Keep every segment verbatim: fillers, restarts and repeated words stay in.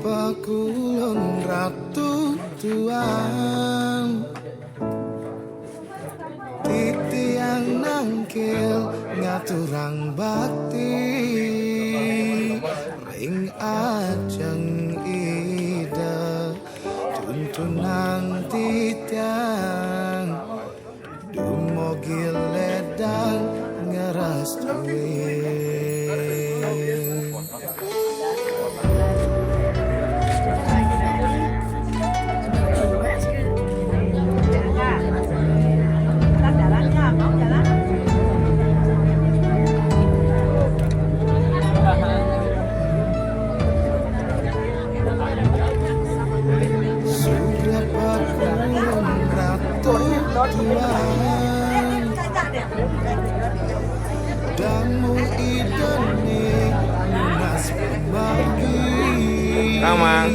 Pakulun Ratu Tuan, titiang nangkil ngaturang bakti ring ajeng Ida, tuntunan titiang dumugi ledang ngrestuin. Sugra pakulun Ratu Tuan, damu Ida nunas pamagi. Amang.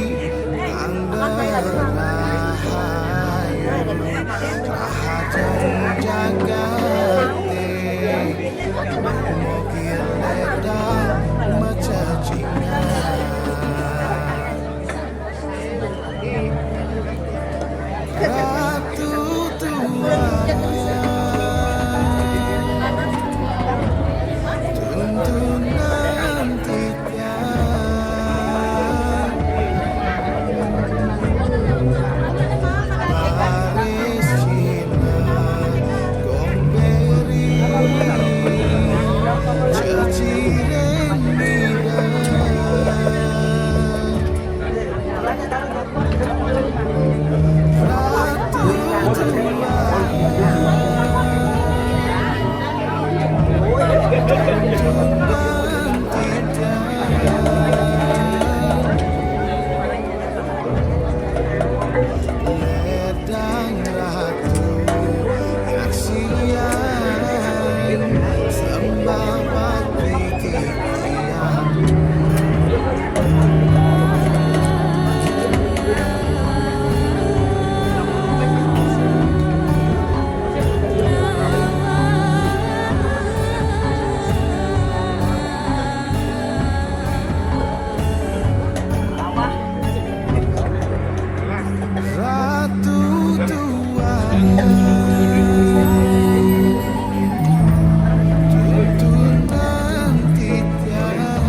Tanda rahayu, rahajeng jagaté, dumugi ledang macacingan. Ratu Tuan, tuntunan titiang baris Cina, gombéri, ceciren Ida. Ledang Ratu, ngaksian sembah bakti titiang. Ratu Tuan, tuntunan titiang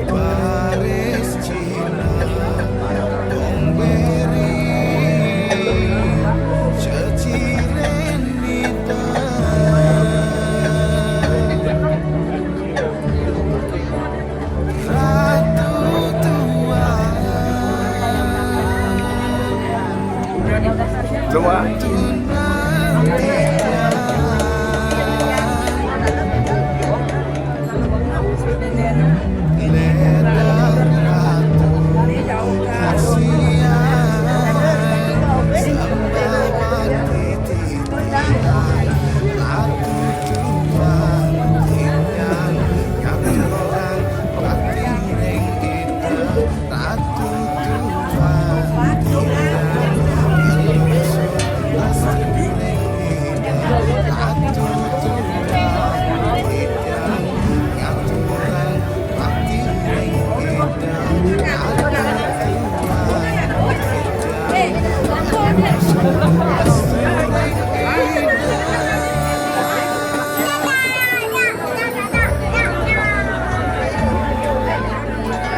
baris Cina, gombéri, ceciren Ida. Ratu Tuan. Tuan.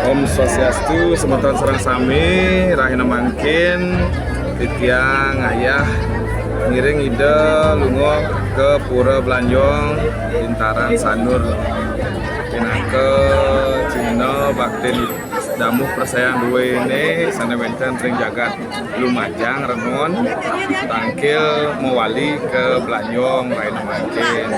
Om Swastiastu, semeton sareng sami, rahina mangkin titiang ngayah ngiring Ida lunga ka Pura Blanjong, Bintaran Sanur. Pinaka cihna baktin damuh prasayang duéné sané wénten ring jagat Lumajang Renon, tangkil mawali ka Blanjong rahina mangkin.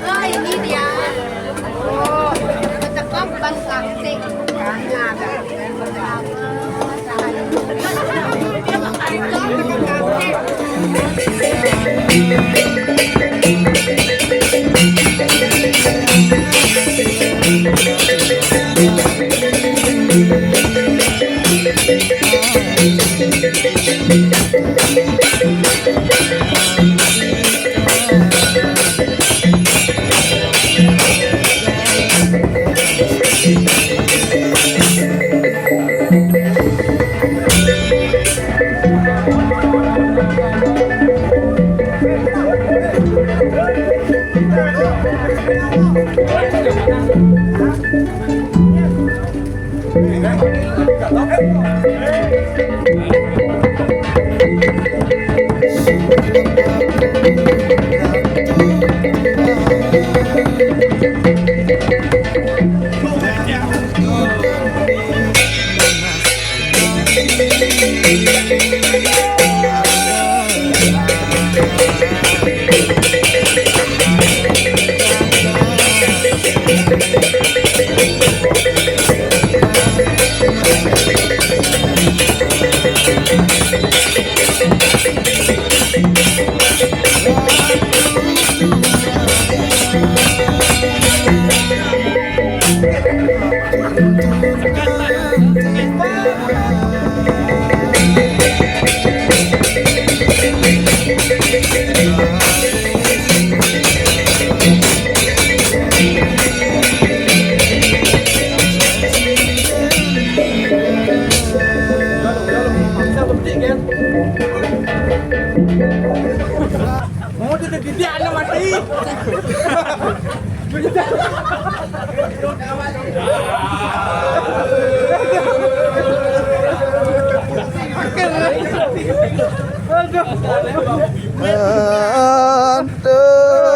Oh, ini dia. Oh, ketekap ban plastik. Nah, Mau jadi dia anak mati. Aduh.